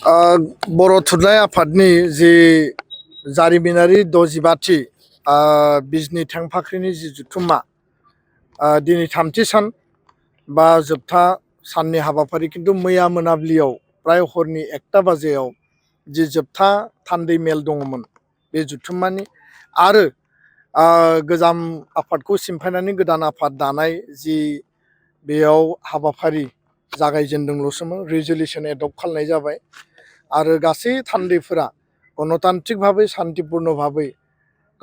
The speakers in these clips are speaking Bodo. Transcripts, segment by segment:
बर' थुनलाइ आफादनि जि जारिमिनारि 65थि बिजनि थेंफाख्रिनि जि जथुम्मा दिनै थामथि सान बा जोबथा साननि हाबाफारि खिन्थु मैया मोनाबिलियाव प्राय हरनि 1टा बाजियाव जि जोबथा थान्दै मेल दङमोन बे जथुम्मानि आरो गोजाम आफादखौ सिमफायनानै गोदान आफाद दानाय जि बेयाव हाबाफारि जागायजेनदोंल'सोमोन रिजलिउसन एडप्ट खालामनाय जाबाय आरो गासै थान्दैफोरा गणतान्त्रिक भाबै शान्तिपूर्ण भाबै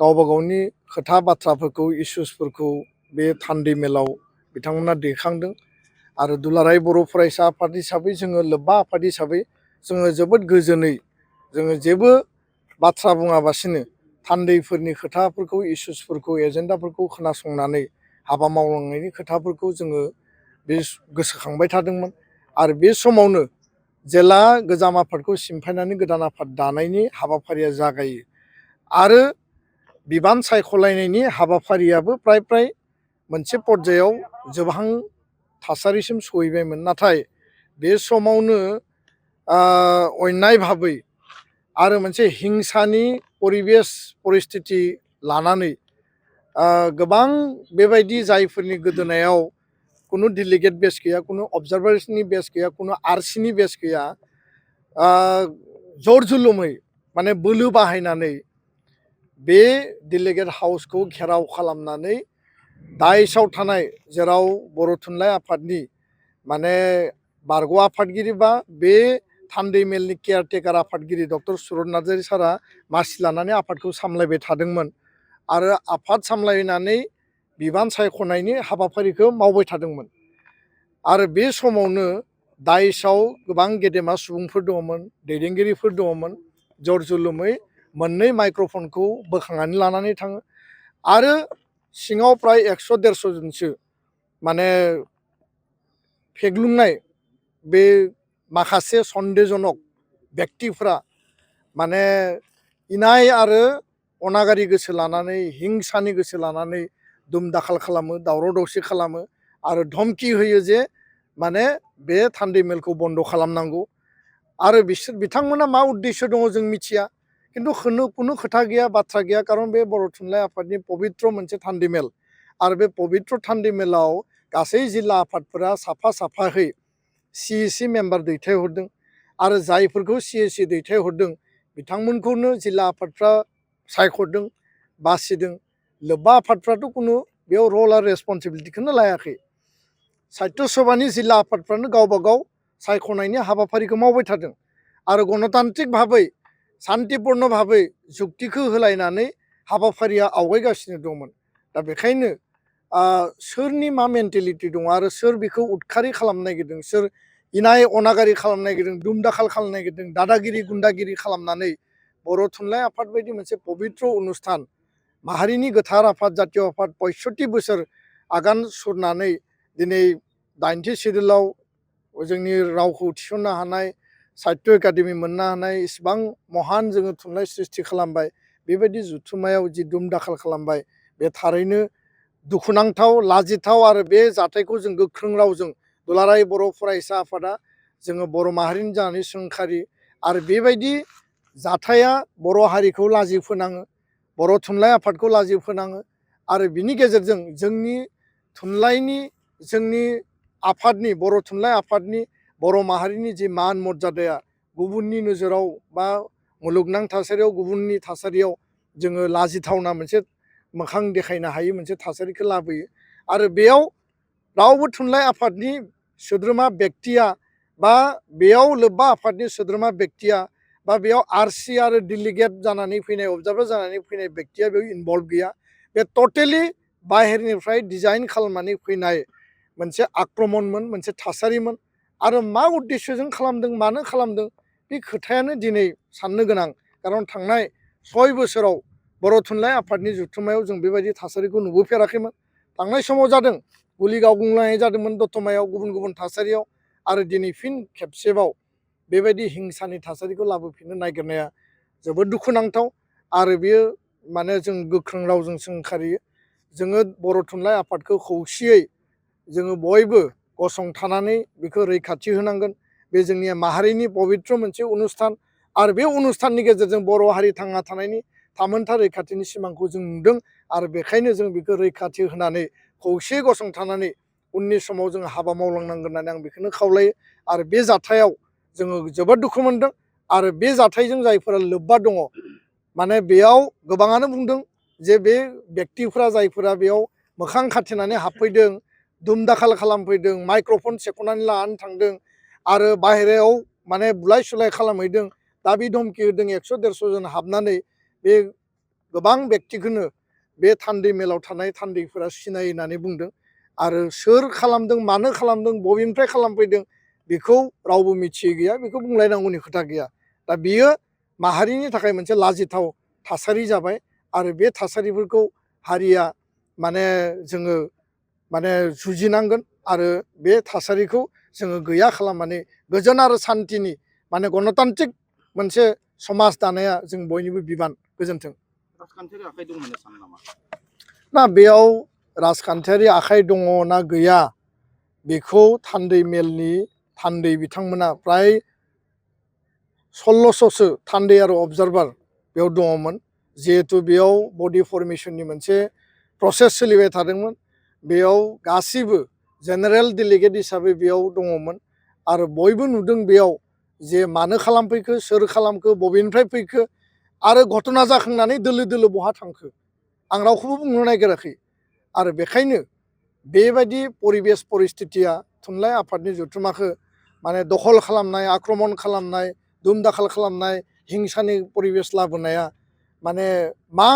गावबा गावनि खोथा बाथ्राफोरखौ इसुसफोरखौ बे थान्दै मेलाव बिथांमोना दैखांदों आरो दुलाराय बर' फरायसा आफाद हिसाबै जोङो लोब्बा आफाद हिसाबै जोङो जोबोद गोजोनै जोङो जेबो बाथ्रा बुङाबासिनो थान्दैफोरनि खोथाफोरखौ इसुसफोरखौ एजेन्डाफोरखौ खोनासंनानै हाबा मावलांनायनि खोथाफोरखौ जोङो बे गोसोखांबाय थादोंमोन आरो बे समावनो जेला गोजाम आफादखौ सिमफायनानै गोदान आफाद दानायनि हाबाफारिया जागायो आरो बिबान सायख'लायनायनि हाबाफारियाबो प्राय मोनसे पर्यायाव जोबहां थासारिसिम सहैबायमोन नाथाय बे समावनो अन्याय भाबै आरो मोनसे हिंसानि परिबेस परिस्थिति लानानै गोबां बेबायदि जायफोरनि गोदोनायाव कुनु डेलिगेट बेस गैया कुनु अबजार्भार्सनि बेस गैया कुनु आरसिनि बेस गैया जर जुलुमै माने बोलो बाहायनानै बे डेलिगेट हाउसखौ घेराव खालामनानै दाइसआव थानाय जेराव बर' थुनलाइ आफादनि माने बारग' आफादगिरि बा बे थान्दै मेलनि केयारटेकार आफादगिरि डक्टर सुरत नार्जारि सारा मासि लानानै आफादखौ सामलायबाय थादोंमोन आरो आफाद सामलायनानै बिबान सायख'नायनि हाबाफारिखौ मावबाय थादोंमोन आरो बे समावनो दाइसआव गोबां गेदेमा सुबुंफोर दङमोन दैदेनगिरिफोर दङमोन जर जुलुमै मोननै माइक्र'फनखौ बोखांनानै लानानै थाङो आरो सिङाव प्राय 100-150 जनसो माने फेग्लुंनाय बे माखासे सन्देहजनक व्यक्तिफ्रा माने इनाय आरो अनागारि गोसो लानानै हिंसानि गोसो लानानै दुम दाखाल खालामो दावराव दावसि खालामो आरो धमकि होयो जे माने बे थान्दै मेलखौ बन्द' खालामनांगौ आरो बिथांमोना मा उद्देश्य दङ जों मिथिया खिन्थु कुनु खोथा गैया बाथ्रा गैया खारन बे बर' थुनलाइ आफादनि पबित्र मोनसे थान्दै मेल आरो बे पबित्र थान्दै मेलाव गासै जिल्ला आफादफोरा साफा साफाहै CEC मेम्बार दैथायहरदों आरो जायफोरखौ CEC दैथायहरदों बिथांमोनखौनो जिल्ला आफादफ्रा सायख'दों बासिदों लोब्बा आफादफ्राथ' कुनु बेयाव रल आरो रेसपन्सिबिलिटिखौनो लायाखै साहित्य सभानि जिल्ला आफादफ्रानो गावबा गाव सायख'नायनि हाबाफारिखौ मावबाय थादों आरो गणतान्त्रिक भाबै शान्तिपूर्ण भाबै जुक्तिखौ होलायनानै हाबाफारिया आवगायगासिनो दंमोन दा बेखायनो सोरनि मा मेन्टेलिटि दङ आरो सोर बेखौ उदखारि खालामनो नागिरदों सोर इनाय अनागारि खालामनो नागिरदों दुम दाखाल खालामनो नागिरदों दादागिरि गुन्दागिरि खालामनानै बर' थुनलाइ आफाद बायदि मोनसे पबित्र अनुस्थान माहारिनि गोथार आफाद जातीय आफाद 65 बोसोर आगान सुरनानै दिनै 80 सिडुलाव जोंनि रावखौ थिसननो हानाय साहित्य एकाडेमि मोननो हानाय इसिबां महान जोङो थुनलाइ सृष्टि खालामबाय बेबायदि जुथुमायाव जि दुम दाखाल खालामबाय बे थारैनो दुखुनांथाव लाजिथाव आरो बे जाथायखौ जों गोख्रों रावजों दुलाराय बर' फरायसा आफादा जोङो बर' माहारिनि जानानै सोंखारि आरो बेबायदि जाथाया बर' हारिखौ लाजि फोनाङो बर' थुनलाइ आफादखौ लाजि फोनाङो आरो बिनि गेजेरजों जोंनि थुनलाइनि जोंनि आफादनि बर' थुनलाइ आफादनि बर' माहारिनि जि मान मर्यादाया गुबुननि नोजोराव बा मुलुगनां थासारियाव गुबुननि थासारियाव जोङो लाजिथावना मोनसे मोखां देखायनो हायै मोनसे थासारिखौ लाबोयो आरो बेयाव रावबो थुनलाइ आफादनि सोद्रोमा व्यक्तिया बा बेयाव लोब्बा आफादनि सोद्रोमा व्यक्तिया बा बेयाव आरसि आरो डेलिगेट जानानै फैनाय अबजार्भार जानानै फैनाय व्यक्तिया बेयाव इनभल्भ गैया बे टटेलि बाहेरनिफ्राय डिजाइन खालामनानै फैनाय मोनसे आक्रमणमोन मोनसे थासारिमोन आरो मा उद्देश्यजों खालामदों मानो खालामदों बे खोथायानो दिनै साननो गोनां खारन थांनाय 6 बोसोराव बर' थुनलाइ आफादनि जथुम्मायाव जों बेबायदि थासारिखौ नुबोफेराखैमोन थांनाय समाव जादों गुलि गावग्लुंनाय जादोंमोन दतमायाव गुबुन गुबुन थासारियाव आरो दिनै फिन खेबसेबाव बेबायदि हिंसानि थासारिखौ लाबोफिननो नागिरनाया जोबोद दुखुनांथाव आरो बेयो माने जों गोख्रों रावजों सोंखारियो जोङो बर' थुनलाइ आफादखौ खौसेयै जोङो बयबो गसंथानानै बेखौ रैखाथि होनांगोन बे जोंनि माहारिनि पबित्र मोनसे अनुस्थान आरो बे अनुस्थाननि गेजेरजों बर' हारि थांना थानायनि थामोनथा रैखाथिनि सिमांखौ जों नुदों आरो बेखायनो जों बेखौ रैखाथि होनानै खौसे गसंथानानै उननि समाव जों हाबा मावलांनांगोन होननानै आं बेखौनो खावलायो आरो बे जाथायाव जोङो जोबोद दुखु मोनदों आरो बे जाथायजों जायफोरा लोब्बा दङ माने बेयाव गोबाङानो बुंदों जे बे व्यक्तिफ्रा जायफोरा बेयाव मोखां खाथेनानै हाबफैदों दुम दाखाल खालामफैदों माइक्र'फन सेख'नानै लानानै थांदों आरो बाहेरायाव माने बुलाय सुलाय खालामहैदों दाबि धमखि होदों 100-150 जन हाबनानै बे गोबां व्यक्तिखौनो बे थान्दै मेलाव थानाय थान्दैफोरा सिनायो होननानै बुंदों आरो सोर खालामदों मानो खालामदों बबेनिफ्राय खालामफैदों बेखौ रावबो मिथियै गैया बेखौ बुंलायनांगौनि खोथा गैया दा बियो माहारिनि थाखाय मोनसे लाजिथाव थासारि जाबाय आरो बे थासारिफोरखौ हारिया माने जोङो माने जुजिनांगोन आरो बे थासारिखौ जोङो गैया खालामनानै गोजोन आरो सान्थिनि माने गणतान्त्रिक मोनसे समाज दानाया जों बयनिबो बिबान गोजोन्थों राजखान्थियारि आखाइ दं होनना सानो नामा ना बेयाव राजखान्थियारि आखाइ दङ ना गैया बेखौ थान्दै मेलनि थान्दै बिथांमोना फ्राय 1600सो थान्दै आरो अबजार्भार बेयाव दङमोन जिहेतु बेयाव बडि फर्मेशननि मोनसे प्रसेस सोलिबाय थादोंमोन बेयाव गासिबो जेनेरेल डेलिगेट हिसाबै बेयाव दङमोन आरो बयबो नुदों बेयाव जे मानो खालामफैखो सोर खालामखो बबेनिफ्राय फैखो आरो घटना जाखांनानै दोलो दोलो बहा थांखो आं रावखौबो बुंनो नागिराखै आरो बेखायनो बेबायदि परिबेस परिस्थितिया थुनलाइ आफादनि जथुमाखौ माने दखल खालामनाय आक्रमण खालामनाय दुम दाखाल खालामनाय हिंसानि परिबेस लाबोनाया माने मा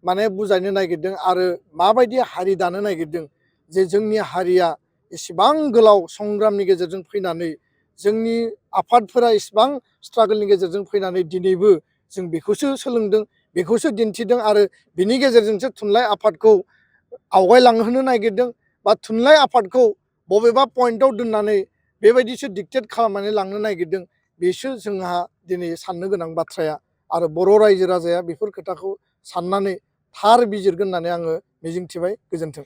माने बुजायनो नागिरदों आरो माबायदि हारि दानो नागिरदों जे जोंनि हारिया इसेबां गोलाव संग्रामनि गेजेरजों फैनानै जोंनि आफादफोरा इसेबां स्ट्रागोलनि गेजेरजों फैनानै दिनैबो जों बेखौसो सोलोंदों बेखौसो दिन्थिदों आरो बिनि गेजेरजोंसो थुनलाइ आफादखौ आवगायलांहोनो नागिरदों बा थुनलाइ आफादखौ बबेबा पइन्टआव दोननानै बेबायदिसो डिक्टेट खालामनानै लांनो नागिरदों बेसो जोंहा दिनै साननो गोनां बाथ्राया आरो बर' रायजो राजाया बेफोर खोथाखौ साननानै थार बिजिरगोन होननानै आङो मिजिंथिबाय गोजोन्थों